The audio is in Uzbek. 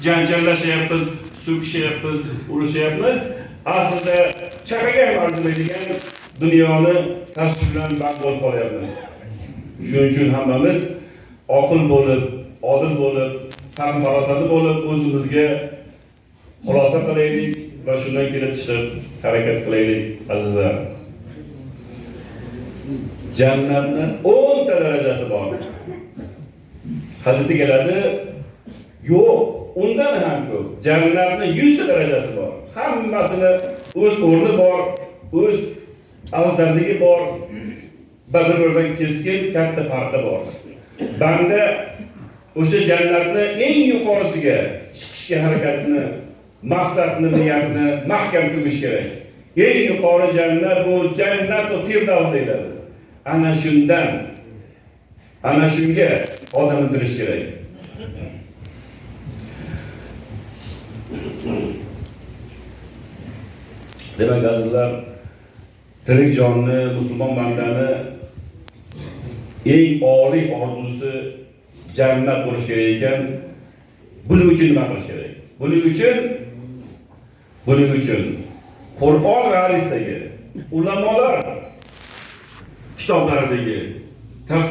Janjallashyapmiz, so'kishyapmiz, urushyapmiz. Aslida chaqaga ham arzimaydigan dunyoni tashvish bilan band bo'lib qolyapmiz. Shuning uchun hammamiz oqil bo'lib, odil bo'lib, fahm farosatli bo'lib o'zimizga xulosa qilaylik va shundan kelib chiqib harakat qilaylik, azizlar. Jannatni 10 ta darajasi bor. Hadisda keladi, yo'q, undan ham ko'p. Jannatni 100 ta darajasi bor. Hammasini o'z o'rni bor, o'z afzalligi bor va bir-biridan keskin katta farqi bor. Banda o'sha jannatni eng yuqorisiga chiqishga harakatni, maqsadni, niyatni mahkam tugish kerak. Eng yuqori jannat bu jannatu firdavs deyiladi. Ana shundan, ana shunga odam intilish kerak. Demak, azizlar, tirik jonni, musulmon bandani eng oliy orzusi jannat bo'lish kerak ekan. Buning uchun nima qilish kerak? Buning uchun Qur'on va hadisdagi, ulamolar kitoblaridagi tafsir